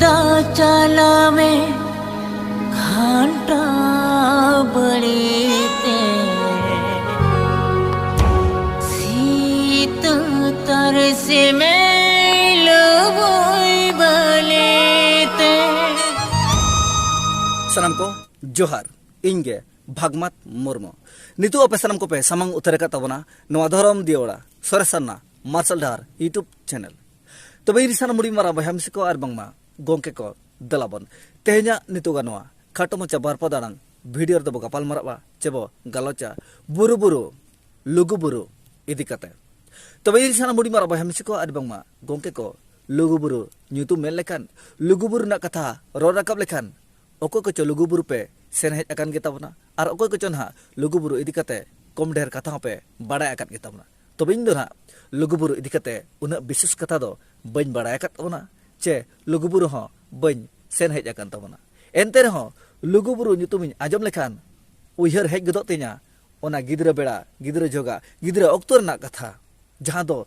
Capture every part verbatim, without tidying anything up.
ᱫᱟ ᱪᱟᱞᱟᱣ ᱢᱮ ᱜᱷᱟᱱᱴᱟ ᱵᱟᱹᱲᱤ ᱛᱮ, ᱥᱤᱛᱩᱝ ᱛᱟᱨᱥᱮ ᱢᱮ ᱞᱩᱵᱩᱭ ᱵᱟᱹᱞᱤ ᱛᱮ᱾ ᱥᱟᱱᱟᱢ ᱠᱚ ᱡᱚᱦᱟᱨ, ᱤᱧ ᱜᱮ ᱵᱷᱟᱜᱽᱢᱟᱛ ᱢᱩᱨᱢᱩ᱾ ᱱᱤᱛᱚᱜ ᱟᱯᱮ ᱥᱟᱱᱟᱢ ᱠᱚᱯᱮ ᱥᱟᱢᱟᱝ ᱩᱛᱟᱹᱨ ᱟᱠᱟᱫ ᱛᱟᱵᱚᱱᱟ ᱱᱚᱣᱟ ᱫᱷᱚᱨᱚᱢ ᱫᱤᱭᱟᱹᱲᱟ ᱥᱚᱨᱮᱥ ᱥᱟᱨᱱᱟ ᱢᱟᱨᱥᱟᱞ ᱰᱟᱦᱟᱨ YouTube channel᱾ ᱛᱚᱵᱮ ᱤᱧ ᱥᱟᱱᱟᱢ ᱦᱩᱰᱤᱧ ᱢᱟᱨᱟᱝ ᱵᱚᱭᱦᱟ ᱢᱤᱥᱤ ᱠᱚ ᱟᱨ ᱵᱟᱝᱢᱟ ᱜᱚᱢᱠᱮ ᱠᱚ, ᱫᱮᱞᱟ ᱵᱚᱱ ᱛᱮᱦᱮᱧᱟᱜ ᱱᱤᱛᱚᱜᱟᱜ ᱱᱚᱣᱟ ᱠᱷᱟᱴᱚ ᱢᱟᱪᱷᱟ ᱵᱟᱨ ᱯᱚᱫ ᱟᱲᱟᱝ ᱵᱷᱤᱰᱤᱭᱳ ᱨᱮᱫᱚ ᱵᱚ ᱜᱟᱯᱟᱞ ᱢᱟᱨᱟᱜᱼᱟ ᱪᱮ ᱵᱚ ᱜᱟᱞᱚᱪᱟ ᱵᱩᱨᱩ ᱵᱩᱨᱩ, ᱞᱩᱜᱩ ᱵᱩᱨᱩ ᱤᱫᱤ ᱠᱟᱛᱮ᱾ ᱛᱚᱵᱮ ᱤᱧ ᱥᱟᱱᱟᱢ ᱦᱩᱰᱤᱧ ᱢᱟᱨᱟᱝ ᱵᱚᱭᱦᱟ ᱢᱤᱥᱤ ᱠᱚ ᱟᱨ ᱵᱟᱝᱢᱟ ᱜᱚᱢᱠᱮ ᱠᱚ, ᱞᱩᱜᱩ ᱵᱩᱨᱩ ᱧᱩᱛᱩᱢ ᱢᱮᱱ ᱞᱮᱠᱷᱟᱱ, ᱞᱩᱜᱩ ᱵᱩᱨᱩ ᱨᱮᱱᱟᱜ ᱠᱟᱛᱷᱟ ᱨᱚᱲ ᱨᱟᱠᱟᱵ ᱞᱮᱠᱷᱟᱱ, ᱚᱠᱚᱭ ᱠᱚᱪᱚ ᱞᱩᱜᱩ ᱵᱩᱨᱩ ᱯᱮ ᱥᱮᱱ ᱦᱮᱡ ᱟᱠᱟᱱ ᱜᱮ ᱛᱟᱵᱚᱱᱟ ᱟᱨ ᱚᱠᱚᱭ ᱠᱚᱪᱚ ᱱᱟᱦᱟᱜ ᱞᱩᱜᱩ ᱵᱩᱨᱩ ᱤᱫᱤ ᱠᱟᱛᱮ ᱠᱚᱢ ᱰᱷᱮᱨ ᱠᱟᱛᱷᱟ ᱦᱚᱸᱯᱮ ᱵᱟᱲᱟᱭ ᱟᱠᱟᱫ ᱜᱮ ᱛᱟᱵᱚᱱᱟ᱾ ᱛᱚᱵᱮ ᱤᱧ ᱫᱚ ᱱᱟᱦᱟᱜ ᱞᱩᱜᱩ ᱵᱩᱨᱩ ᱤᱫᱤ ᱠᱟᱛᱮ ᱩᱱᱟᱹᱜ ᱵᱤᱥᱮᱥ ᱠᱟᱛᱷᱟ ᱫᱚ ᱵᱟᱹᱧ ᱵᱟᱲᱟᱭ ᱟᱠᱟᱫ ᱛᱟᱵᱚᱱᱟ, ᱪᱮ ᱞᱩᱜᱩ ᱵᱩᱨᱩ ᱦᱚᱸ ᱵᱟᱹᱧ ᱥᱮᱱ ᱦᱮᱡ ᱟᱠᱟᱱ ᱛᱟᱵᱚᱱᱟ᱾ ᱮᱱᱛᱮ ᱨᱮᱦᱚᱸ ᱞᱩᱜᱩ ᱵᱩᱨᱩ ᱧᱩᱛᱩᱢᱤᱧ ᱟᱸᱡᱚᱢ ᱞᱮᱠᱷᱟᱱ ᱩᱭᱦᱟᱹᱨ ᱦᱮᱡ ᱜᱚᱫᱚᱜ ᱛᱤᱧᱟ ᱚᱱᱟ ᱜᱤᱫᱽᱨᱟᱹ ᱵᱮᱲᱟ, ᱜᱤᱫᱽᱨᱟᱹ ᱡᱚᱦᱚᱜᱟᱜ, ᱜᱤᱫᱽᱨᱟᱹ ᱚᱠᱛᱚ ᱨᱮᱱᱟᱜ ᱠᱟᱛᱷᱟ, ᱡᱟᱦᱟᱸ ᱫᱚ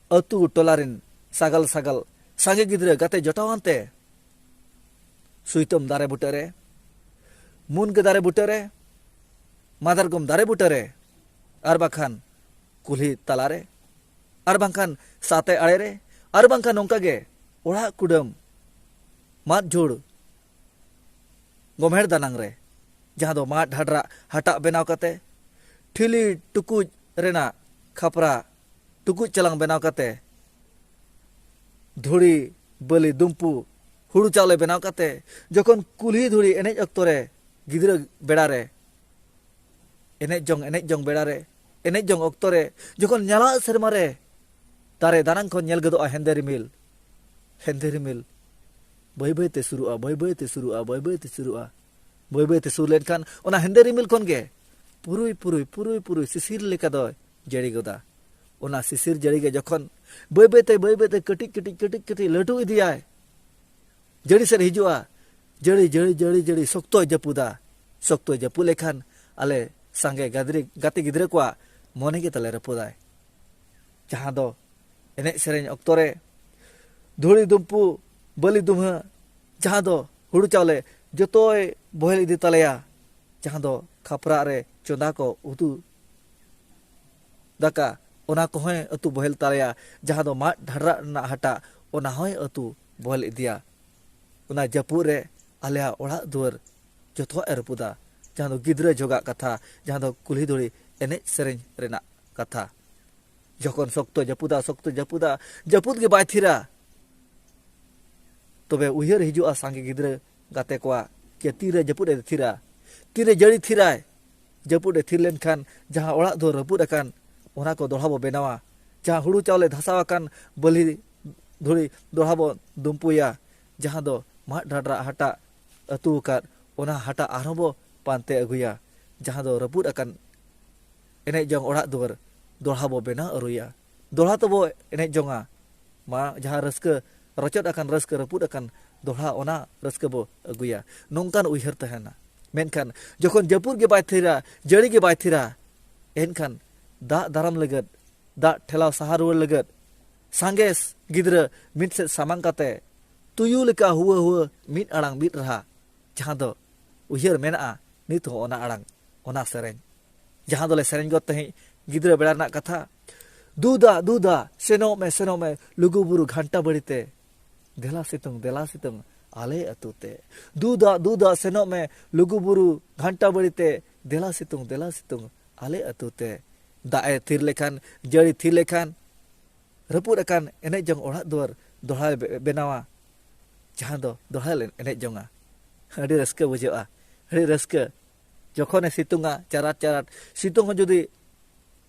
ᱟᱹᱛᱩ ᱴᱚᱞᱟ ᱨᱮᱱ ᱥᱟᱜᱟᱞ ᱥᱟᱜᱟᱞ ᱥᱟᱸᱜᱮ ᱜᱤᱫᱽᱨᱟᱹ ᱜᱟᱛᱮ ᱡᱚᱴᱟᱣᱟᱱ ᱛᱮ ᱥᱩᱭᱛᱟᱹᱢ ᱫᱟᱨᱮ ᱵᱩᱴᱟᱹ ᱨᱮ, ᱢᱩᱱᱜᱟᱹ ᱫᱟᱨᱮ ᱵᱩᱴᱟᱹ ᱨᱮ, ᱢᱟᱫᱟᱨᱜᱚᱢ ᱫᱟᱨᱮ ᱵᱩᱴᱟᱹ ᱨᱮ, ᱟᱨ ᱵᱟᱠᱷᱟᱱ ᱠᱩᱞᱦᱤ ᱛᱟᱞᱟ ᱨᱮ, ᱟᱨ ᱵᱟᱝᱠᱷᱟᱱ ᱥᱟᱛᱮ ᱟᱲᱮ ᱨᱮ, ᱟᱨ ᱵᱟᱝᱠᱷᱟᱱ ᱱᱚᱝᱠᱟ ᱜᱮ ᱚᱲᱟᱜ ᱠᱩᱰᱟᱹᱢ ᱢᱟᱫ ᱡᱷᱩᱲ ᱜᱚᱢᱦᱮᱲ ᱫᱟᱱᱟᱝ ᱨᱮ, ᱡᱟᱦᱟᱸ ᱫᱚ ᱢᱟᱫ ᱰᱷᱟᱰᱨᱟᱜ ᱦᱟᱴᱟᱜ ᱵᱮᱱᱟᱣ ᱠᱟᱛᱮ, ᱴᱷᱤᱞᱤ ᱴᱩᱠᱩᱡ ᱨᱮᱱᱟᱜ ᱠᱷᱟᱯᱨᱟ ᱴᱩᱠᱩᱡ ᱪᱟᱞᱟᱝ ᱵᱮᱱᱟᱣ ᱠᱟᱛᱮ, ᱫᱷᱩᱲᱤ, ᱵᱟᱹᱞᱤ, ᱫᱩᱢᱯᱩ, ᱦᱩᱲᱩ ᱪᱟᱣᱞᱮ ᱵᱮᱱᱟᱣ ᱠᱟᱛᱮ, ᱡᱚᱠᱷᱚᱱ ᱠᱩᱞᱦᱤ ᱫᱷᱩᱲᱤ ᱮᱱᱮᱡ ᱚᱠᱛᱚ ᱨᱮ, ᱜᱤᱫᱽᱨᱟᱹ ᱵᱮᱲᱟ ᱨᱮ, ᱮᱱᱮᱡ ᱡᱚᱝ, ᱮᱱᱮᱡ ᱡᱚᱝ ᱵᱮᱲᱟ ᱨᱮ, ᱮᱱᱮᱡ ᱡᱚᱝ ᱚᱠᱛᱚ ᱨᱮ, ᱡᱚᱠᱷᱚᱱ ᱧᱟᱞᱟᱜ ᱥᱮᱨᱢᱟ ᱨᱮ ᱫᱟᱨᱮ ᱫᱟᱱᱟᱝ ᱠᱷᱚᱱ ᱧᱮᱞ ᱜᱚᱫᱚᱜᱼᱟ ᱦᱮᱸᱫᱮ ᱨᱤᱢᱤᱞ, ᱦᱮᱸᱫᱮ ᱨᱤᱢᱤᱞ ᱵᱟᱹᱭ ᱵᱟᱹᱭ ᱛᱮ ᱥᱩᱨᱩᱜᱼᱟ, ᱵᱟᱹᱭ ᱵᱟᱹᱭ ᱛᱮ ᱥᱩᱨᱩᱜᱼᱟ, ᱵᱟᱹᱭ ᱵᱟᱹᱭ ᱛᱮ ᱥᱩᱨᱩᱜᱼᱟ᱾ ᱵᱟᱹᱭ ᱵᱟᱹᱭ ᱛᱮ ᱥᱩᱨ ᱞᱮᱱᱠᱷᱟᱱ ᱚᱱᱟ ᱦᱮᱸᱫᱮ ᱨᱤᱢᱤᱞ ᱠᱷᱚᱱ ᱜᱮ ᱯᱩᱨᱩᱭ, ᱯᱩᱨᱩᱭ, ᱯᱩᱨᱩᱭ, ᱯᱩᱨᱩᱭ ᱥᱤᱥᱤᱨ ᱞᱮᱠᱟ ᱫᱚᱭ ᱡᱟᱹᱲᱤ ᱜᱚᱫᱟ᱾ ᱚᱱᱟ ᱥᱤᱥᱤᱨ ᱡᱟᱹᱲᱤ ᱜᱮ ᱡᱚᱠᱷᱚᱱ ᱵᱟᱹᱭ ᱵᱟᱹᱭ ᱛᱮ, ᱵᱟᱹᱭ ᱵᱟᱹᱭ ᱛᱮ ᱠᱟᱹᱴᱤᱡ, ᱠᱟᱹᱴᱤᱡ, ᱠᱟᱹᱴᱤᱡ, ᱠᱟᱹᱴᱤᱡ ᱞᱟᱹᱴᱩ ᱤᱫᱤᱭᱟᱭ, ᱡᱟᱹᱲᱤ ᱥᱮᱫ ᱦᱤᱡᱩᱜᱼᱟ, ᱡᱟᱹᱲᱤ, ᱡᱟᱹᱲᱤ, ᱡᱟᱹᱲᱤ, ᱡᱟᱹᱲᱤ ᱥᱚᱠᱛᱚᱭ ᱡᱟᱹᱯᱩᱫᱟ᱾ ᱥᱚᱠᱛᱚᱭ ᱡᱟᱹᱯᱩᱫ ᱞᱮᱠᱷᱟᱱ ᱟᱞᱮ ᱥᱟᱸᱜᱮ ᱜᱟᱫᱽᱨᱤ-, ᱜᱟᱛᱮ ᱜᱤᱫᱽᱨᱟᱹ ᱠᱚᱣᱟᱜ ᱢᱚᱱᱮ ᱜᱮ ᱛᱟᱞᱮ ᱨᱟᱹᱯᱩᱫᱟᱭ᱾ ᱡᱟᱦᱟᱸ ᱫᱚ ᱮᱱᱮᱡ ᱥᱮᱨᱮᱧ ᱚᱠᱛᱚ ᱨᱮ ᱫᱷᱩᱲᱤ ᱫᱩᱢᱯᱩ, ᱵᱟᱹᱞᱤ ᱫᱩᱢᱦᱟᱹ, ᱡᱟᱦᱟᱸ ᱫᱚ ᱦᱩᱲᱩ ᱪᱟᱣᱞᱮ ᱡᱚᱛᱚᱭ ᱵᱚᱦᱮᱞ ᱤᱫᱤ ᱛᱟᱞᱮᱭᱟ, ᱡᱟᱦᱟᱸ ᱫᱚ ᱠᱷᱟᱯᱨᱟᱜ ᱨᱮ ᱪᱚᱸᱫᱟ ᱠᱚ ᱩᱛᱩ ᱫᱟᱠᱟ, ᱚᱱᱟ ᱠᱚᱦᱚᱸᱭ ᱟᱹᱛᱩ ᱵᱚᱦᱮᱞ ᱛᱟᱞᱮᱭᱟ, ᱡᱟᱦᱟᱸ ᱫᱚ ᱢᱟᱫ ᱰᱷᱟᱰᱨᱟᱜ ᱨᱮᱱᱟᱜ ᱦᱟᱴᱟᱜ, ᱚᱱᱟ ᱦᱚᱸᱭ ᱟᱹᱛᱩ ᱵᱚᱦᱮᱞ ᱤᱫᱤᱭᱟ᱾ ᱚᱱᱟ ᱡᱟᱹᱯᱩᱫ ᱨᱮ ᱟᱞᱮᱭᱟᱜ ᱚᱲᱟᱜ ᱫᱩᱣᱟᱹᱨ ᱡᱚᱛᱚᱣᱟᱜ ᱮ ᱨᱟᱹᱯᱩᱫᱟ, ᱡᱟᱦᱟᱸ ᱫᱚ ᱜᱤᱫᱽᱨᱟᱹ ᱡᱚᱜᱟᱜ ᱠᱟᱛᱷᱟ, ᱡᱟᱦᱟᱸ ᱫᱚ ᱠᱩᱞᱦᱤ ᱫᱷᱩᱲᱤ ᱮᱱᱮᱡ ᱥᱮᱨᱮᱧ ᱨᱮᱱᱟᱜ ᱠᱟᱛᱷᱟ᱾ ᱡᱚᱠᱷᱚᱱ ᱥᱚᱠᱛᱚ ᱡᱟᱹᱯᱩᱫᱟ, ᱥᱚᱠᱛᱚ ᱡᱟᱹᱯᱩᱫᱟ, ᱡᱟᱹᱯᱩᱫ ᱜᱮ ᱵᱟᱭ ᱛᱷᱤᱨᱟ, ᱛᱚᱵᱮ ᱩᱭᱦᱟᱹᱨ ᱦᱤᱡᱩᱜᱼᱟ ᱥᱟᱸᱜᱮ ᱜᱤᱫᱽᱨᱟᱹ ᱜᱟᱛᱮ ᱠᱚᱣᱟᱜ, ᱡᱮ ᱛᱤᱨᱮ ᱡᱟᱹᱯᱩᱫ ᱮ ᱛᱷᱤᱨᱟ, ᱛᱤᱨᱮ ᱡᱟᱹᱲᱤ ᱛᱷᱤᱨᱟᱭ᱾ ᱡᱟᱹᱯᱩᱫ ᱮ ᱛᱷᱤᱨ ᱞᱮᱱᱠᱷᱟᱱ ᱡᱟᱦᱟᱸ ᱚᱲᱟᱜ ᱫᱩᱣᱟᱹᱨ ᱨᱟᱹᱯᱩᱫ ᱟᱠᱟᱱ, ᱚᱱᱟ ᱠᱚ ᱫᱚᱦᱲᱟ ᱵᱚ ᱵᱮᱱᱟᱣᱟ᱾ ᱡᱟᱦᱟᱸ ᱦᱩᱲᱩ ᱪᱟᱣᱞᱮ ᱫᱷᱟᱥᱟᱣ ᱟᱠᱟᱱ ᱵᱟᱹᱞᱤ ᱫᱷᱩᱲᱤ ᱫᱚᱦᱲᱟ ᱵᱚ ᱫᱩᱢᱯᱩᱭᱟ᱾ ᱡᱟᱦᱟᱸ ᱫᱚ ᱢᱟᱫ ᱰᱷᱟᱰᱨᱟᱜ ᱦᱟᱴᱟᱜ ᱟᱹᱛᱩ ᱟᱠᱟᱫ, ᱚᱱᱟ ᱦᱟᱴᱟᱜ ᱟᱨᱦᱚᱸ ᱵᱚ ᱯᱟᱱᱛᱮ ᱟᱹᱜᱩᱭᱟ᱾ ᱡᱟᱦᱟᱸ ᱫᱚ ᱨᱟᱹᱯᱩᱫ ᱟᱠᱟᱱ ᱮᱱᱮᱡ ᱡᱚᱝ ᱚᱲᱟᱜ ᱫᱩᱣᱟᱹᱨ ᱫᱚᱦᱲᱟ ᱵᱚ ᱵᱮᱱᱟᱣ ᱟᱹᱨᱩᱭᱟ᱾ ᱫᱚᱦᱲᱟ ᱛᱮᱵᱚ ᱮᱱᱮᱡ ᱡᱚᱝᱟ᱾ ᱢᱟ ᱡᱟᱦᱟᱸ ᱨᱟᱹᱥᱠᱟᱹ ᱨᱚᱪᱚᱫ ᱟᱠᱟᱱ, ᱨᱟᱹᱥᱠᱟᱹ ᱨᱟᱹᱯᱩᱫ ᱟᱠᱟᱱ ᱫᱚᱦᱲᱟ, ᱚᱱᱟ ᱨᱟᱹᱥᱠᱟᱹ ᱵᱚ ᱟᱹᱜᱩᱭᱟ᱾ ᱱᱚᱝᱠᱟᱱ ᱩᱭᱦᱟᱹᱨ ᱛᱟᱦᱮᱱᱟ᱾ ᱢᱮᱱᱠᱷᱟᱱ ᱡᱚᱠᱷᱚᱱ ᱡᱟᱹᱯᱩᱫ ᱜᱮ ᱵᱟᱭ ᱛᱷᱤᱨᱟ, ᱡᱟᱹᱲᱤ ᱜᱮ ᱵᱟᱭ ᱛᱷᱤᱨᱟ, ᱮᱱᱠᱷᱟᱱ ᱫᱟᱜ ᱫᱟᱨᱟᱢ ᱞᱟᱹᱜᱤᱫ, ᱫᱟᱜ ᱴᱷᱮᱞᱟᱣ ᱥᱟᱦᱟ ᱨᱩᱣᱟᱹᱲ ᱞᱟᱹᱜᱤᱫ ᱥᱟᱸᱜᱮ ᱜᱤᱫᱽᱨᱟᱹ ᱢᱤᱫ ᱥᱮᱫ ᱥᱟᱢᱟᱝ ᱠᱟᱛᱮ, ᱛᱩᱭᱩ ᱞᱮᱠᱟ ᱦᱩᱣᱟᱹ ᱦᱩᱣᱟᱹ ᱢᱤᱫ ᱟᱲᱟᱝ ᱢᱤᱫ ᱨᱟᱦᱟ, ᱡᱟᱦᱟᱸ ᱫᱚ ᱩᱭᱦᱟᱹᱨ ᱢᱮᱱᱟᱜᱼᱟ ᱱᱤᱛ ᱦᱚᱸ ᱚᱱᱟ ᱟᱲᱟᱝ, ᱚᱱᱟ ᱥᱮᱨᱮᱧ, ᱡᱟᱦᱟᱸ ᱫᱚᱞᱮ ᱥᱮᱨᱮᱧ ᱜᱚᱫ ᱛᱟᱦᱮᱸᱫ ᱜᱤᱫᱽᱨᱟᱹ ᱵᱮᱲᱟ ᱨᱮᱱᱟᱜ ᱠᱟᱛᱷᱟ᱾ ᱫᱩ ᱫᱟᱜ, ᱫᱩ ᱫᱟᱜ, ᱥᱮᱱᱚᱜ ᱢᱮ, ᱥᱮᱱᱚᱜ ᱢᱮ, ᱞᱩᱜᱩ ᱵᱩᱨᱩ ᱜᱷᱟᱱᱴᱟ ᱵᱟᱲᱤ ᱛᱮ᱾ ᱫᱮᱞᱟ ᱥᱤᱛᱩᱝ, ᱫᱮᱞᱟ ᱥᱤᱛᱩᱝ, ᱟᱞᱮ ᱟᱹᱛᱩ ᱛᱮ᱾ ᱫᱩ ᱫᱟᱜ, ᱫᱩ ᱫᱟᱜ, ᱥᱮᱱᱚᱜ ᱢᱮ, ᱞᱩᱜᱩ ᱵᱩᱨᱩ ᱜᱷᱟᱱᱴᱟ ᱵᱟᱲᱤ ᱛᱮ᱾ ᱫᱮᱞᱟ ᱥᱤᱛᱩᱝ, ᱫᱮᱞᱟ ᱥᱤᱛᱩᱝ, ᱟᱞᱮ ᱟᱹᱛᱩ ᱛᱮ᱾ ᱫᱟᱜ ᱮ ᱛᱷᱤᱨ ᱞᱮᱠᱷᱟᱱ, ᱡᱟᱹᱲᱤ ᱛᱷᱤᱨ ᱞᱮᱠᱷᱟᱱ, ᱨᱟᱹᱯᱩᱫ ᱟᱠᱟᱱ ᱮᱱᱮᱡ ᱡᱚᱝ ᱚᱲᱟᱜ ᱫᱩᱣᱟᱹᱨ ᱫᱚᱦᱲᱟᱭ ᱵᱮ-, ᱵᱮᱱᱟᱣᱟ, ᱡᱟᱦᱟᱸ ᱫᱚ ᱫᱚᱦᱲᱟ ᱞᱮ ᱮᱱᱮᱡ ᱡᱚᱝᱟ᱾ ᱟᱹᱰᱤ ᱨᱟᱹᱥᱠᱟᱹ ᱵᱩᱡᱷᱟᱹᱜᱼᱟ, ᱟᱹᱰᱤ ᱨᱟᱹᱥᱠᱟᱹ᱾ ᱡᱚᱠᱷᱚᱱᱮ ᱥᱤᱛᱩᱝᱟ ᱪᱟᱨᱟᱴ ᱪᱟᱨᱟᱴ, ᱥᱤᱛᱩᱝ ᱦᱚᱸ ᱡᱩᱫᱤ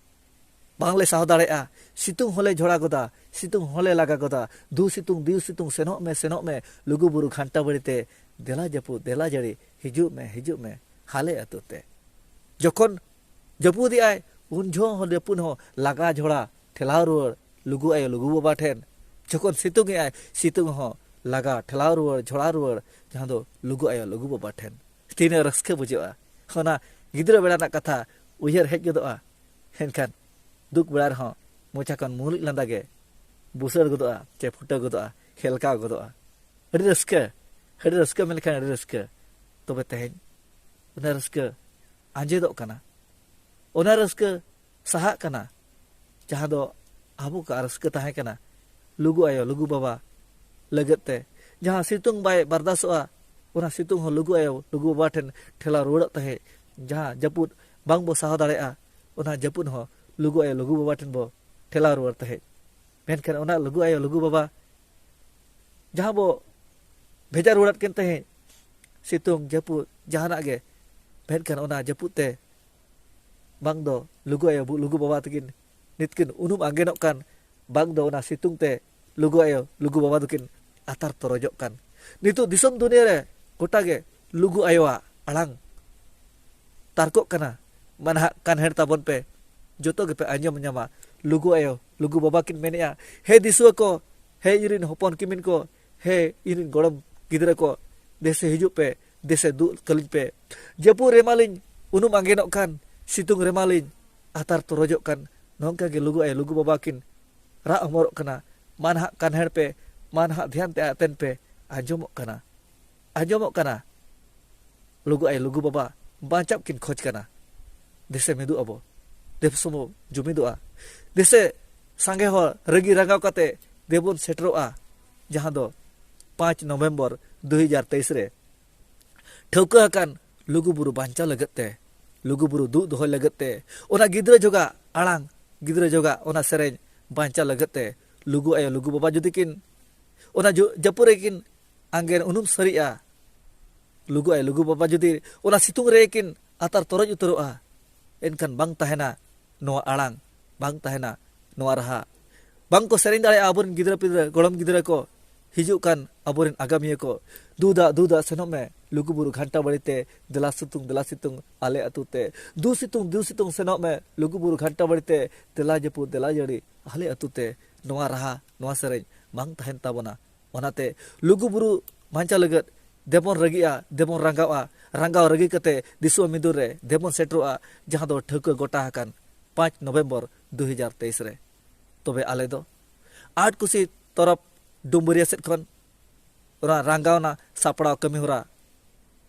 ᱵᱟᱝᱞᱮ ᱥᱟᱦᱟᱣ ᱫᱟᱲᱮᱭᱟᱜᱼᱟ, ᱥᱤᱛᱩᱝ ᱦᱚᱸᱞᱮ ᱡᱷᱚᱲᱟ ᱜᱚᱫᱟ, ᱥᱤᱛᱩᱝ ᱦᱚᱸᱞᱮ ᱞᱟᱜᱟ ᱜᱚᱫᱟ᱾ ᱫᱩ ᱥᱤᱛᱩᱝ, ᱫᱤᱣ ᱥᱤᱛᱩᱝ, ᱥᱮᱱᱚᱜ ᱢᱮ, ᱥᱮᱱᱚᱜ ᱢᱮ, ᱞᱩᱜᱩ ᱵᱩᱨᱩ ᱜᱷᱟᱱᱴᱟ ᱵᱟᱲᱤ ᱛᱮ᱾ ᱫᱮᱞᱟ ᱡᱟᱹᱯᱩᱫ, ᱫᱮᱞᱟ ᱡᱟᱹᱲᱤ, ᱦᱤᱡᱩᱜ ᱢᱮ, ᱦᱤᱡᱩᱜ ᱢᱮ, ᱦᱟᱞᱮ ᱟᱹᱛᱩ ᱛᱮ᱾ ᱡᱚᱠᱷᱚᱱ ᱡᱟᱹᱯᱩᱫᱮᱜᱼᱟᱭ, ᱩᱱ ᱡᱚᱦᱚᱜ ᱦᱚᱸ ᱡᱟᱹᱯᱩᱫ ᱦᱚᱸ ᱞᱟᱜᱟ ᱡᱷᱚᱲᱟ ᱴᱷᱮᱞᱟᱣ ᱨᱩᱣᱟᱹᱲ ᱞᱩᱜᱩ ᱟᱭᱳ ᱞᱩᱜᱩ ᱵᱟᱵᱟ ᱴᱷᱮᱱ᱾ ᱡᱚᱠᱷᱚᱱ ᱥᱤᱛᱩᱝ ᱮᱜᱼᱟᱭ, ᱥᱤᱛᱩᱝ ᱦᱚᱸ ᱞᱟᱜᱟ ᱴᱷᱮᱞᱟᱣ ᱨᱩᱣᱟᱹᱲ, ᱡᱷᱚᱲᱟ ᱨᱩᱣᱟᱹᱲ, ᱡᱟᱦᱟᱸ ᱫᱚ ᱞᱩᱜᱩ ᱟᱭᱳ ᱞᱩᱜᱩ ᱵᱟᱵᱟ ᱴᱷᱮᱱ᱾ ᱛᱤᱱᱟᱹᱜ ᱨᱟᱹᱥᱠᱟᱹ ᱵᱩᱡᱷᱟᱹᱜᱼᱟ᱾ ᱚᱱᱟ ᱜᱤᱫᱽᱨᱟᱹ ᱵᱮᱲᱟ ᱨᱮᱱᱟᱜ ᱠᱟᱛᱷᱟ ᱩᱭᱦᱟᱹᱨ ᱦᱮᱡ ᱜᱚᱫᱚᱜᱼᱟ᱾ ᱮᱱᱠᱷᱟᱱ ᱫᱩᱠ ᱵᱮᱲᱟ ᱨᱮᱦᱚᱸ ᱢᱚᱪᱟ ᱠᱷᱚᱱ ᱢᱩᱞᱩᱡ ᱞᱟᱸᱫᱟ ᱜᱮ ᱵᱩᱥᱟᱹᱲ ᱜᱚᱫᱚᱜᱼᱟ, ᱪᱮ ᱯᱷᱩᱴᱟᱹᱣ ᱜᱚᱫᱚᱜᱼᱟ, ᱦᱮᱞᱠᱟᱣ ᱜᱚᱫᱚᱜᱼᱟ᱾ ᱟᱹᱰᱤ ᱨᱟᱹᱥᱠᱟᱹ᱾ ᱟᱹᱰᱤ ᱨᱟᱹᱥᱠᱟᱹ ᱢᱮᱱ ᱞᱮᱠᱷᱟᱱ ᱟᱹᱰᱤ ᱨᱟᱹᱥᱠᱟᱹ᱾ ᱛᱚᱵᱮ ᱛᱮᱦᱮᱧ ᱚᱱᱟ ᱨᱟᱹᱥᱠᱟᱹ ᱟᱸᱡᱮᱫᱚᱜ ᱠᱟᱱᱟ, ᱚᱱᱟ ᱨᱟᱹᱥᱠᱟᱹ ᱥᱟᱦᱟᱜ ᱠᱟᱱᱟ, ᱡᱟᱦᱟᱸ ᱫᱚ ᱟᱵᱚ ᱠᱚᱣᱟᱜ ᱨᱟᱹᱥᱠᱟᱹ ᱛᱟᱦᱮᱸ ᱠᱟᱱᱟ᱾ ᱞᱩᱜᱩ ᱟᱭᱳ, ᱞᱩᱜᱩ ᱵᱟᱵᱟ ᱞᱟᱹᱜᱤᱫ ᱛᱮ ᱡᱟᱦᱟᱸ ᱥᱤᱛᱩᱝ ᱵᱟᱭ ᱵᱟᱨᱫᱟᱥᱚᱜᱼᱟ, ᱚᱱᱟ ᱥᱤᱛᱩᱝ ᱦᱚᱸ ᱞᱩᱜᱩ ᱟᱭᱳ, ᱞᱩᱜᱩ ᱵᱟᱵᱟ ᱴᱷᱮᱱ ᱴᱷᱮᱞᱟᱣ ᱨᱩᱣᱟᱹᱲᱚᱜ ᱛᱟᱦᱮᱸᱫ᱾ ᱡᱟᱦᱟᱸ ᱡᱟᱹᱯᱩᱫ ᱵᱟᱝ ᱵᱚ ᱥᱟᱦᱟᱣ ᱫᱟᱲᱮᱭᱟᱜᱼᱟ, ᱚᱱᱟ ᱡᱟᱹᱯᱩᱫ ᱦᱚᱸ ᱞᱩᱜᱩ ᱟᱭᱳ, ᱞᱩᱜᱩ ᱵᱟᱵᱟ ᱴᱷᱮᱱ ᱵᱚ ᱴᱷᱮᱞᱟᱣ ᱨᱩᱣᱟᱹᱲ ᱛᱟᱦᱮᱸᱫ᱾ ᱢᱮᱱᱠᱷᱟᱱ ᱚᱱᱟ ᱞᱩᱜᱩ ᱟᱭᱳ, ᱞᱩᱜᱩ ᱵᱟᱵᱟ ᱡᱟᱦᱟᱸ ᱵᱚ ᱵᱷᱮᱡᱟ ᱨᱩᱣᱟᱹᱲᱟᱫ ᱠᱤᱱ ᱛᱟᱦᱮᱸᱫ, ᱥᱤᱛᱩᱝ, ᱡᱟᱹᱯᱩᱫ, ᱡᱟᱦᱟᱱᱟᱜ ᱜᱮ, ᱢᱮᱱᱠᱷᱟᱱ ᱚᱱᱟ ᱡᱟᱹᱯᱩᱫ ᱛᱮ ᱵᱟᱝ ᱫᱚ ᱞᱩᱜᱩ ᱟᱭᱳ, ᱞᱩᱜᱩ ᱵᱟᱵᱟ ᱛᱟᱹᱠᱤᱱ ᱱᱤᱛ ᱠᱤᱱ ᱩᱱᱩᱢ ᱟᱸᱜᱮᱱᱚᱜ ᱠᱟᱱ, ᱵᱟᱝ ᱫᱚ ᱚᱱᱟ ᱥᱤᱛᱩᱝ ᱛᱮ ᱞᱩᱜᱩ ᱟᱭᱳ, ᱞᱩᱜᱩ ᱵᱟᱵᱟ ᱫᱚᱠᱤᱱ ᱟᱛᱟᱨ ᱛᱚᱨᱚᱡᱚᱜ ᱠᱟᱱ᱾ ᱱᱤᱛᱚᱜ ᱫᱤᱥᱚᱢ ᱫᱩᱱᱤᱭᱟᱹ ᱨᱮ ᱜᱚᱴᱟ ᱜᱮ ᱞᱩᱜᱩ ᱟᱭᱳᱣᱟᱜ ᱟᱲᱟᱝ ᱛᱟᱨᱠᱚᱜ ᱠᱟᱱᱟ᱾ ᱢᱟ ᱱᱟᱦᱟᱜ ᱠᱟᱱᱦᱮᱲ ᱛᱟᱵᱚᱱ ᱯᱮ, ᱡᱚᱛᱚ ᱜᱮᱯᱮ ᱟᱸᱡᱚᱢ ᱧᱟᱢᱟ᱾ ᱞᱩᱜᱩ ᱟᱭᱳ, ᱞᱩᱜᱩ ᱵᱟᱵᱟ ᱠᱤᱱ ᱢᱮᱱᱮᱜᱼᱟ, "ᱦᱮ ᱫᱤᱥᱩᱣᱟᱹ ᱠᱚ, ᱦᱮ ᱤᱧᱨᱮᱱ ᱦᱚᱯᱚᱱ ᱠᱤᱢᱤᱱ ᱠᱚ, ᱦᱮ ᱤᱧᱨᱮᱱ ᱜᱚᱲᱚᱢ ᱜᱤᱫᱽᱨᱟᱹ ᱠᱚ, ᱫᱮᱥᱮ ᱦᱤᱡᱩᱜ ᱯᱮ, ᱫᱮᱥᱮ ᱫᱩᱜ ᱠᱟᱹᱞᱤᱧ ᱯᱮ᱾ ᱡᱟᱹᱯᱩᱫ ᱨᱮᱢᱟᱞᱤᱧ ᱩᱱᱩᱢ ᱟᱸᱜᱮᱱᱚᱜ ᱠᱟᱱ, ᱥᱤᱛᱩᱝ ᱨᱮᱢᱟᱞᱤᱧ ᱟᱛᱟᱨ ᱛᱚᱨᱚᱡᱚᱜ ᱠᱟᱱ᱾" ᱱᱚᱝᱠᱟ ᱜᱮ ᱞᱩᱜᱩ ᱟᱭᱳ, ᱞᱩᱜᱩ ᱵᱟᱵᱟ ᱠᱤᱱ ᱨᱟᱜ ᱦᱚᱢᱚᱨᱚᱜ ᱠᱟᱱᱟ᱾ ᱢᱟ ᱱᱟᱦᱟᱜ ᱠᱟᱱᱦᱮᱲ ᱯᱮ, ᱢᱟ ᱱᱟᱦᱟᱜ ᱫᱷᱮᱭᱟᱱ ᱛᱮ ᱟᱛᱮᱱ ᱯᱮ, ᱟᱸᱡᱚᱢᱚᱜ ᱠᱟᱱᱟ, ᱟᱸᱡᱚᱢᱚᱜ ᱠᱟᱱᱟ᱾ ᱞᱩᱜᱩ ᱟᱭᱳ, ᱞᱩᱜᱩ ᱵᱟᱵᱟ ᱵᱟᱧᱪᱟᱣ ᱠᱤᱱ ᱠᱷᱚᱡᱽ ᱠᱟᱱᱟ᱾ ᱫᱮᱥᱮ ᱢᱤᱫᱚᱜ ᱟᱵᱚ, ᱫᱮᱥ ᱵᱚ ᱡᱩᱢᱤᱫᱚᱜᱼᱟ, ᱫᱮᱥᱮ ᱥᱟᱸᱜᱮ ᱦᱚᱲ ᱨᱟᱹᱜᱤ ᱨᱟᱸᱜᱟᱣ ᱠᱟᱛᱮ ᱫᱮᱵᱚᱱ ᱥᱮᱴᱮᱨᱚᱜᱼᱟ, ᱡᱟᱦᱟᱸ ᱫᱚ ᱯᱟᱸᱪ ᱱᱚᱵᱷᱮᱢᱵᱚᱨ ᱫᱩ ᱦᱟᱡᱟᱨ ᱛᱮᱭᱤᱥ ᱨᱮ ᱴᱷᱟᱹᱣᱠᱟᱹ ᱟᱠᱟᱱ ᱞᱩᱜᱩᱵᱩᱨᱩ ᱵᱟᱧᱪᱟᱣ ᱞᱟᱹᱜᱤᱫ ᱛᱮ, ᱞᱩᱜᱩᱵᱩᱨᱩ ᱫᱩᱜ ᱫᱚᱦᱚᱭ ᱞᱟᱹᱜᱤᱫ ᱛᱮ, ᱚᱱᱟ ᱜᱤᱫᱽᱨᱟᱹ ᱡᱚᱜᱟᱜ ᱟᱲᱟᱝ, ᱜᱤᱫᱽᱨᱟᱹ ᱡᱚᱜᱟᱜ ᱚᱱᱟ ᱥᱮᱨᱮᱧ ᱵᱟᱧᱪᱟᱣ ᱞᱟᱹᱜᱤᱫ ᱛᱮ, ᱞᱩᱜᱩ ᱟᱭᱳ, ᱞᱩᱜᱩ ᱵᱟᱵᱟ ᱡᱩᱫᱤ ᱠᱤᱱ ᱚᱱᱟ ᱡᱚ-, ᱡᱟᱹᱯᱩᱫ ᱨᱮᱠᱤᱱ ᱟᱸᱜᱮᱱ ᱩᱱᱩᱢ ᱥᱟᱹᱨᱤᱜᱼᱟ, ᱞᱩᱜᱩ ᱟᱭᱳ, ᱞᱩᱜᱩ ᱵᱟᱵᱟ ᱡᱩᱫᱤ ᱚᱱᱟ ᱥᱤᱛᱩᱝ ᱨᱮᱠᱤᱱ ᱟᱛᱟᱨ ᱛᱚᱨᱚᱡ ᱩᱛᱟᱹᱨᱚᱜᱼᱟ, ᱮᱱᱠᱷᱟᱱ ᱵᱟᱝ ᱛᱟᱦᱮᱱᱟ ᱱᱚᱣᱟ ᱟᱲᱟᱝ, ᱵᱟᱝ ᱛᱟᱦᱮᱱᱟ ᱱᱚᱣᱟ ᱨᱟᱦᱟ, ᱵᱟᱝ ᱠᱚ ᱥᱮᱨᱮᱧ ᱫᱟᱲᱮᱭᱟᱜᱼᱟ ᱟᱵᱚᱨᱮᱱ ᱜᱤᱫᱽᱨᱟᱹ ᱯᱤᱫᱽᱨᱟᱹ, ᱜᱚᱲᱚᱢ ᱜᱤᱫᱽᱨᱟᱹ ᱠᱚ, ᱦᱤᱡᱩᱜ ᱠᱟᱱ ᱟᱵᱚᱨᱮᱱ ᱟᱜᱟᱢᱤᱭᱟᱹ ᱠᱚ᱾ ᱫᱩ ᱫᱟᱜ, ᱫᱩ ᱫᱟᱜ ᱥᱮᱱᱚᱜ ᱢᱮ ᱞᱩᱜᱩᱵᱩᱨᱩ ᱜᱷᱟᱱᱴᱟ ᱵᱟᱲᱤ ᱛᱮ, ᱫᱮᱞᱟ ᱥᱤᱛᱩᱝ, ᱫᱮᱞᱟ ᱥᱤᱛᱩᱝ ᱟᱞᱮ ᱟᱹᱛᱩ ᱛᱮ᱾ ᱫᱩ ᱥᱤᱛᱩᱝ, ᱫᱩ ᱥᱤᱛᱩᱝ ᱥᱮᱱᱚᱜ ᱢᱮ ᱞᱩᱜᱩᱵᱩᱨᱩ ᱜᱷᱟᱱᱴᱟ ᱵᱟᱲᱤ ᱛᱮ, ᱫᱮᱞᱟ ᱡᱟᱹᱯᱩᱫ, ᱫᱮᱞᱟ ᱡᱟᱹᱲᱤ ᱟᱞᱮ ᱟᱹᱛᱩ ᱛᱮ᱾ ᱱᱚᱣᱟ ᱨᱟᱦᱟ, ᱱᱚᱣᱟ ᱥᱮᱨᱮᱧ ᱵᱟᱝ ᱛᱟᱦᱮᱱ ᱛᱟᱵᱚᱱᱟ᱾ ᱚᱱᱟᱛᱮ ᱞᱩᱜᱩᱵᱩᱨᱩ ᱵᱟᱧᱪᱟᱣ ᱞᱟᱹᱜᱤᱫ ᱫᱮᱵᱚᱱ ᱨᱟᱹᱜᱤᱜᱼᱟ, ᱫᱮᱵᱚᱱ ᱨᱟᱸᱜᱟᱣᱜᱼᱟ, ᱨᱟᱸᱜᱟᱣ ᱨᱟᱹᱜᱤ ᱠᱟᱛᱮ ᱫᱤᱥᱚᱢ ᱢᱤᱫᱩᱨ ᱨᱮ ᱫᱮᱵᱚᱱ ᱥᱮᱴᱮᱨᱚᱜᱼᱟ, ᱡᱟᱦᱟᱸ ᱫᱚ ᱴᱷᱟᱹᱣᱠᱟᱹ ᱜᱚᱴᱟ ᱟᱠᱟᱱ ᱯᱟᱸᱪ ᱱᱚᱵᱷᱮᱢᱵᱚᱨ ᱫᱩ ᱦᱟᱡᱟᱨ ᱛᱮᱭᱤᱥ ᱨᱮ᱾ ᱛᱚᱵᱮ ᱟᱞᱮ ᱫᱚ ᱟᱴ ᱠᱩᱥᱤ ᱛᱚᱨᱚᱯ ᱰᱩᱢᱵᱩᱨᱤᱭᱟᱹ ᱥᱮᱫ ᱠᱷᱚᱱ ᱚᱱᱟ ᱨᱟᱸᱜᱟᱣᱱᱟ ᱥᱟᱯᱲᱟᱣ ᱠᱟᱹᱢᱤ ᱦᱚᱨᱟ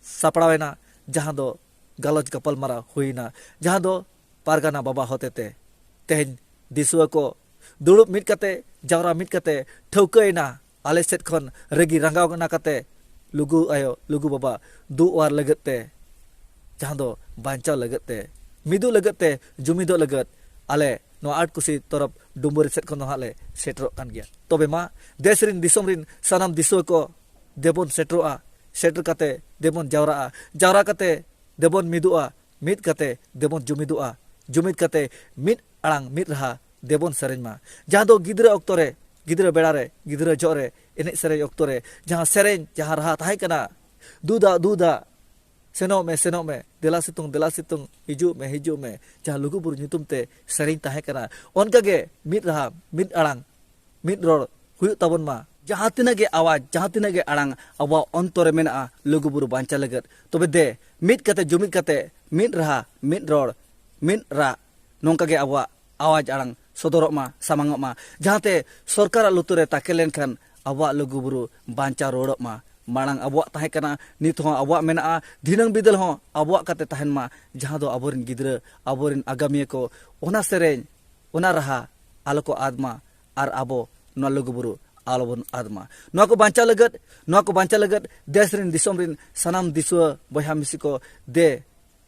ᱥᱟᱯᱲᱟᱣ ᱮᱱᱟ, ᱡᱟᱦᱟᱸ ᱫᱚ ᱜᱟᱞᱚᱪ ᱜᱟᱯᱟᱞᱢᱟᱨᱟᱣ ᱦᱩᱭ ᱮᱱᱟ, ᱡᱟᱦᱟᱸ ᱫᱚ ᱯᱟᱨᱜᱟᱱᱟ ᱵᱟᱵᱟ ᱦᱚᱛᱮᱛᱮ ᱛᱮᱦᱮᱧ ᱫᱤᱥᱩᱣᱟᱹ ᱠᱚ ᱫᱩᱲᱩᱵ ᱢᱤᱫ ᱠᱟᱛᱮ, ᱡᱟᱣᱨᱟ ᱢᱤᱫ ᱠᱟᱛᱮ ᱴᱷᱟᱹᱣᱠᱟᱹᱭᱮᱱᱟ, ᱟᱞᱮ ᱥᱮᱫ ᱠᱷᱚᱱ ᱨᱟᱹᱜᱤ ᱨᱟᱸᱜᱟᱣ ᱮᱱᱟ ᱠᱟᱛᱮ ᱞᱩᱜᱩ ᱟᱭᱳ, ᱞᱩᱜᱩ ᱵᱟᱵᱟ ᱫᱩ ᱚᱣᱟᱨ ᱞᱟᱹᱜᱤᱫ ᱛᱮ, ᱡᱟᱦᱟᱸ ᱫᱚ ᱵᱟᱧᱪᱟᱣ ᱞᱟᱹᱜᱤᱫ ᱛᱮ, ᱢᱤᱫᱚᱜ ᱞᱟᱹᱜᱤᱫ ᱛᱮ, ᱡᱩᱢᱤᱫᱚᱜ ᱞᱟᱹᱜᱤᱫ ᱟᱞᱮ ᱱᱚᱣᱟ ᱟᱴ ᱠᱩᱥᱤ ᱛᱚᱨᱚᱯ ᱰᱩᱢᱵᱩᱨᱤ ᱥᱮᱫ ᱠᱷᱚᱱ ᱫᱚ ᱦᱟᱸᱜ ᱞᱮ ᱥᱮᱴᱮᱨᱚᱜ ᱠᱟᱱ ᱜᱮᱭᱟ᱾ ᱛᱚᱵᱮ ᱢᱟ, ᱫᱮᱥ ᱨᱤᱱ, ᱫᱤᱥᱚᱢ ᱨᱤᱱ ᱥᱟᱱᱟᱢ ᱫᱤᱥᱩᱣᱟᱹ ᱠᱚ ᱫᱮᱵᱚᱱ ᱥᱮᱴᱮᱨᱚᱜᱼᱟ, ᱥᱮᱴᱮᱨ ᱠᱟᱛᱮ ᱫᱮᱵᱚᱱ ᱡᱟᱣᱨᱟᱜᱼᱟ, ᱡᱟᱣᱨᱟ ᱠᱟᱛᱮ ᱫᱮᱵᱚᱱ ᱢᱤᱫᱚᱜᱼᱟ, ᱢᱤᱫ ᱠᱟᱛᱮ ᱫᱮᱵᱚᱱ ᱡᱩᱢᱤᱫᱚᱜᱼᱟ, ᱡᱩᱢᱤᱫ ᱠᱟᱛᱮ ᱢᱤᱫ ᱟᱲᱟᱝ ᱢᱤᱫ ᱨᱟᱦᱟ ᱫᱮᱵᱚᱱ ᱥᱮᱨᱮᱧ ᱢᱟ᱾ ᱡᱟᱦᱟᱸ ᱫᱚ ᱜᱤᱫᱽᱨᱟᱹ ᱚᱠᱛᱚ ᱨᱮ, ᱜᱤᱫᱽᱨᱟᱹ ᱵᱮᱲᱟ ᱨᱮ, ᱜᱤᱫᱽᱨᱟᱹ ᱡᱚᱦᱚᱜ ᱨᱮ ᱮᱱᱮᱡ ᱥᱮᱨᱮᱧ ᱚᱠᱛᱚ ᱨᱮ ᱡᱟᱦᱟᱸ ᱥᱮᱨᱮᱧ, ᱡᱟᱦᱟᱸ ᱨᱟᱦᱟ ᱛᱟᱦᱮᱸ ᱠᱟᱱᱟ, ᱫᱩ ᱫᱟᱜ, ᱫᱩ ᱫᱟᱜ, ᱥᱮᱱᱚᱜ ᱢᱮ, ᱥᱮᱱᱚᱜ ᱢᱮ, ᱫᱮᱞᱟ ᱥᱤᱛᱩᱝ, ᱫᱮᱞᱟ ᱥᱤᱛᱩᱝ, ᱦᱤᱡᱩᱜ ᱢᱮ, ᱦᱤᱡᱩᱜ ᱢᱮ, ᱡᱟᱦᱟᱸ ᱞᱩᱜᱩᱵᱩᱨᱩ ᱧᱩᱛᱩᱢ ᱛᱮ ᱥᱮᱨᱮᱧ ᱛᱟᱦᱮᱸ ᱠᱟᱱᱟ, ᱚᱱᱠᱟ ᱜᱮ ᱢᱤᱫ ᱨᱟᱦᱟ, ᱢᱤᱫ ᱟᱲᱟᱝ, ᱢᱤᱫ ᱨᱚᱲ ᱦᱩᱭᱩᱜ ᱛᱟᱵᱚᱱ ᱢᱟ᱾ ᱡᱟᱦᱟᱸ ᱛᱤᱱᱟᱹᱜ ᱜᱮ ᱟᱣᱟᱡᱽ, ᱡᱟᱦᱟᱸ ᱛᱤᱱᱟᱹᱜ ᱜᱮ ᱟᱲᱟᱝ ᱟᱵᱚᱣᱟᱜ ᱚᱱᱛᱚᱨ ᱨᱮ ᱢᱮᱱᱟᱜᱼᱟ ᱞᱩᱜᱩᱵᱩᱨᱩ ᱵᱟᱧᱪᱟᱣ ᱞᱟᱹᱜᱤᱫ, ᱛᱚᱵᱮ ᱫᱮ, ᱢᱤᱫ ᱠᱟᱛᱮ, ᱡᱩᱢᱤᱫ ᱠᱟᱛᱮ, ᱢᱤᱫ ᱨᱟᱦᱟ, ᱢᱤᱫ ᱨᱚᱲ, ᱢᱤᱫ ᱨᱟᱜ, ᱱᱚᱝᱠᱟ ᱜᱮ ᱟᱵᱚᱣᱟᱜ ᱟᱣᱟᱡᱽ ᱟᱲᱟᱝ ᱥᱚᱫᱚᱨᱚᱜ ᱢᱟ, ᱥᱟᱢᱟᱝᱚᱜ ᱢᱟ, ᱡᱟᱦᱟᱸᱛᱮ ᱥᱚᱨᱠᱟᱨᱟᱜ ᱞᱩᱛᱩᱨ ᱨᱮ ᱛᱟᱠᱮᱨ ᱞᱮᱱᱠᱷᱟᱱ ᱟᱵᱚᱣᱟᱜ ᱞᱩᱜᱩᱵᱩᱨᱩ ᱵᱟᱧᱪᱟᱣ ᱨᱩᱣᱟᱹᱲᱚᱜ ᱢᱟ᱾ ᱢᱟᱲᱟᱝ ᱟᱵᱚᱣᱟᱜ ᱛᱟᱦᱮᱸ ᱠᱟᱱᱟ, ᱱᱤᱛ ᱦᱚᱸ ᱟᱵᱚᱣᱟᱜ ᱢᱮᱱᱟᱜᱼᱟ, ᱫᱷᱤᱱᱟᱹᱝ ᱵᱤᱫᱟᱹᱞ ᱦᱚᱸ ᱟᱵᱚᱣᱟᱜ ᱠᱟᱛᱮ ᱛᱟᱦᱮᱱ ᱢᱟ, ᱡᱟᱦᱟᱸ ᱫᱚ ᱟᱵᱚᱨᱮᱱ ᱜᱤᱫᱽᱨᱟᱹ, ᱟᱵᱚᱨᱮᱱ ᱟᱜᱟᱢᱤᱭᱟᱹ ᱠᱚ ᱚᱱᱟ ᱥᱮᱨᱮᱧ, ᱚᱱᱟ ᱨᱟᱦᱟ ᱟᱞᱚ ᱠᱚ ᱟᱫ ᱢᱟ, ᱟᱨ ᱟᱵᱚ ᱱᱚᱣᱟ ᱞᱩᱜᱩᱵᱩᱨᱩ ᱟᱞᱚ ᱵᱚᱱ ᱟᱫ ᱢᱟ᱾ ᱱᱚᱣᱟ ᱠᱚ ᱵᱟᱧᱪᱟᱣ ᱞᱟᱹᱜᱤᱫ, ᱱᱚᱣᱟ ᱠᱚ ᱵᱟᱧᱪᱟᱣ ᱞᱟᱹᱜᱤᱫ ᱫᱮᱥ ᱨᱮᱱ, ᱫᱤᱥᱚᱢ ᱨᱮᱱ ᱥᱟᱱᱟᱢ ᱫᱤᱥᱩᱣᱟᱹ ᱵᱚᱭᱦᱟ ᱢᱤᱥᱤ ᱠᱚ ᱫᱮ,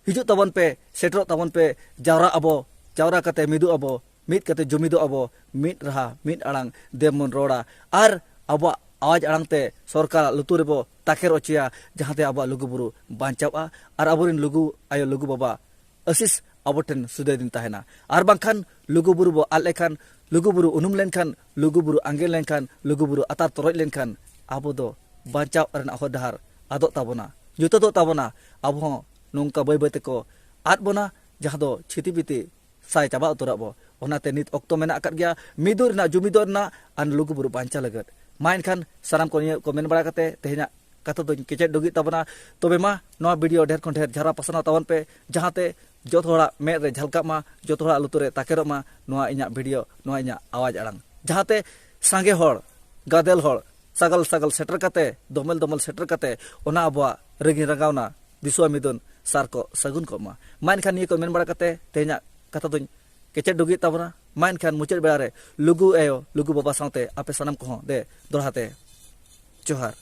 ᱦᱤᱡᱩᱜ ᱛᱟᱵᱚᱱ ᱯᱮ, ᱥᱮᱴᱮᱨᱚᱜ ᱛᱟᱵᱚᱱ ᱯᱮ, ᱡᱟᱣᱨᱟᱜ ᱟᱵᱚ, ᱡᱟᱣᱨᱟ ᱠᱟᱛᱮ ᱢᱤᱫᱚᱜ ᱟᱵᱚ, ᱢᱤᱫ ᱠᱟᱛᱮ ᱡᱩᱢᱤᱫᱚᱜ ᱟᱵᱚ, ᱢᱤᱫ ᱨᱟᱦᱟ, ᱢᱤᱫ ᱟᱲᱟᱝ ᱫᱮᱵ ᱵᱚᱱ ᱨᱚᱲᱟ, ᱟᱨ ᱟᱵᱚᱣᱟᱜ ᱟᱣᱟᱡᱽ ᱟᱲᱟᱝ ᱛᱮ ᱥᱚᱨᱠᱟᱨᱟᱜ ᱞᱩᱛᱩᱨ ᱨᱮᱵᱚ ᱛᱟᱠᱮᱨ ᱦᱚᱪᱚᱭᱟ, ᱡᱟᱦᱟᱸᱛᱮ ᱟᱵᱚᱣᱟᱜ ᱞᱩᱜᱩᱵᱩᱨᱩ ᱵᱟᱧᱪᱟᱣᱜᱼᱟ ᱟᱨ ᱟᱵᱚᱨᱮᱱ ᱞᱩᱜᱩ ᱟᱭᱳ, ᱞᱩᱜᱩ ᱵᱟᱵᱟ ᱟᱹᱥᱤᱥ ᱟᱵᱚ ᱴᱷᱮᱱ ᱥᱩᱫᱟᱹᱭ ᱫᱤᱱ ᱛᱟᱦᱮᱱᱟ᱾ ᱟᱨ ᱵᱟᱝᱠᱷᱟᱱ ᱞᱩᱜᱩᱵᱩᱨᱩ ᱵᱚ ᱟᱫ ᱞᱮᱠᱷᱟᱱ, ᱞᱩᱜᱩᱵᱩᱨᱩ ᱩᱱᱩᱢ ᱞᱮᱱᱠᱷᱟᱱ, ᱞᱩᱜᱩᱵᱩᱨᱩ ᱟᱸᱜᱮᱨ ᱞᱮᱱᱠᱷᱟᱱ, ᱞᱩᱜᱩᱵᱩᱨᱩ ᱟᱛᱟᱨ ᱛᱚᱨᱚᱡ ᱞᱮᱱᱠᱷᱟᱱ, ᱟᱵᱚ ᱫᱚ ᱵᱟᱧᱪᱟᱣ ᱨᱮᱱᱟᱜ ᱦᱚᱨ ᱰᱟᱦᱟᱨ ᱟᱫᱚᱜ ᱛᱟᱵᱚᱱᱟ, ᱧᱩᱛᱟᱹᱛᱚᱜ ᱛᱟᱵᱚᱱᱟ᱾ ᱟᱵᱚ ᱦᱚᱸ ᱱᱚᱝᱠᱟ ᱵᱟᱹᱭ ᱵᱟᱹᱭ ᱛᱮᱠᱚ ᱟᱫ ᱵᱚᱱᱟ, ᱡᱟᱦᱟᱸ ᱫᱚ ᱪᱷᱤᱛᱤ ᱵᱤᱛᱤ ᱥᱟᱭ ᱪᱟᱵᱟ ᱩᱛᱟᱹᱨᱚᱜ ᱵᱚ᱾ ᱚᱱᱟᱛᱮ ᱱᱤᱛ ᱚᱠᱛᱚ ᱢᱮᱱᱟᱜ ᱟᱠᱟᱫ ᱜᱮᱭᱟ ᱢᱤᱫᱚᱜ ᱨᱮᱱᱟᱜ, ᱡᱩᱢᱤᱫᱚᱜ ᱨᱮᱱᱟᱜ ᱟᱨ ᱞᱩᱜᱩᱵᱩᱨᱩ ᱵᱟᱧᱪᱟᱣ ᱞᱟᱹᱜᱤᱫ᱾ ᱢᱟ ᱮᱱᱠᱷᱟᱱ ᱥᱟᱱᱟᱢ ᱠᱚ ᱱᱤᱭᱟᱹ ᱠᱚ ᱢᱮᱱ ᱵᱟᱲᱟ ᱠᱟᱛᱮ ᱛᱮᱦᱮᱧᱟᱜ ᱠᱟᱛᱷᱟ ᱫᱚᱧ ᱠᱮᱪᱮᱫ ᱰᱩᱜᱤᱜ ᱛᱟᱵᱚᱱᱟ᱾ ᱛᱚᱵᱮ ᱢᱟ, ᱱᱚᱣᱟ ᱵᱷᱤᱰᱤᱭᱳ ᱰᱷᱮᱨ ᱠᱷᱚᱱ ᱰᱷᱮᱨ ᱡᱷᱟᱨᱟ ᱯᱟᱥᱱᱟᱣ ᱛᱟᱵᱚᱱ ᱯᱮ, ᱡᱟᱦᱟᱸᱛᱮ ᱡᱚᱛᱚ ᱦᱚᱲᱟᱜ ᱢᱮᱫ ᱨᱮ ᱡᱷᱟᱞᱠᱟᱜ ᱢᱟ, ᱡᱚᱛᱚ ᱦᱚᱲᱟᱜ ᱞᱩᱛᱩᱨ ᱨᱮ ᱛᱟᱠᱮᱨᱚᱜ ᱢᱟ ᱱᱚᱣᱟ ᱤᱧᱟᱹᱜ ᱵᱷᱤᱰᱤᱭᱳ, ᱱᱚᱣᱟ ᱤᱧᱟᱹᱜ ᱟᱣᱟᱡᱽ ᱟᱲᱟᱝ, ᱡᱟᱦᱟᱸᱛᱮ ᱥᱟᱸᱜᱮ ᱦᱚᱲ, ᱜᱟᱫᱮᱞ ᱦᱚᱲ, ᱥᱟᱜᱟᱞ ᱥᱟᱜᱟᱞ ᱥᱮᱴᱮᱨ ᱠᱟᱛᱮ, ᱫᱚᱢᱮᱞ ᱫᱚᱢᱮᱞ ᱥᱮᱴᱮᱨ ᱠᱟᱛᱮ, ᱚᱱᱟ ᱟᱵᱚᱣᱟᱜ ᱨᱟᱹᱜᱤ ᱨᱟᱸᱜᱟᱣᱱᱟ ᱫᱤᱥᱣᱟ ᱢᱤᱫᱩᱱ ᱥᱟᱨ ᱠᱚ ᱥᱟᱹᱜᱩᱱ ᱠᱚᱜ ᱢᱟ᱾ ᱢᱟ ᱮᱱᱠᱷᱟᱱ ᱱᱤᱭᱟᱹ ᱠᱚ ᱢᱮᱱ ᱵᱟᱲᱟ ᱠᱟᱛᱮ ᱛᱮᱦᱮᱧᱟᱜ ᱠᱟᱛᱷᱟ ᱫᱚᱧ ᱠᱮᱪᱮᱫ ᱰᱩᱜᱤᱭᱮᱫ ᱛᱟᱵᱚᱱᱟ᱾ ᱢᱟ ᱮᱱᱠᱷᱟᱱ ᱢᱩᱪᱟᱹᱫ ᱵᱮᱲᱟ ᱨᱮ ᱞᱩᱜᱩ ᱟᱭᱳ, ᱞᱩᱜᱩ ᱵᱟᱵᱟ ᱥᱟᱶᱛᱮ ᱟᱯᱮ ᱥᱟᱱᱟᱢ ᱠᱚᱦᱚᱸ ᱫᱮ ᱫᱚᱦᱲᱟ ᱛᱮ ᱡᱚᱦᱟᱨ᱾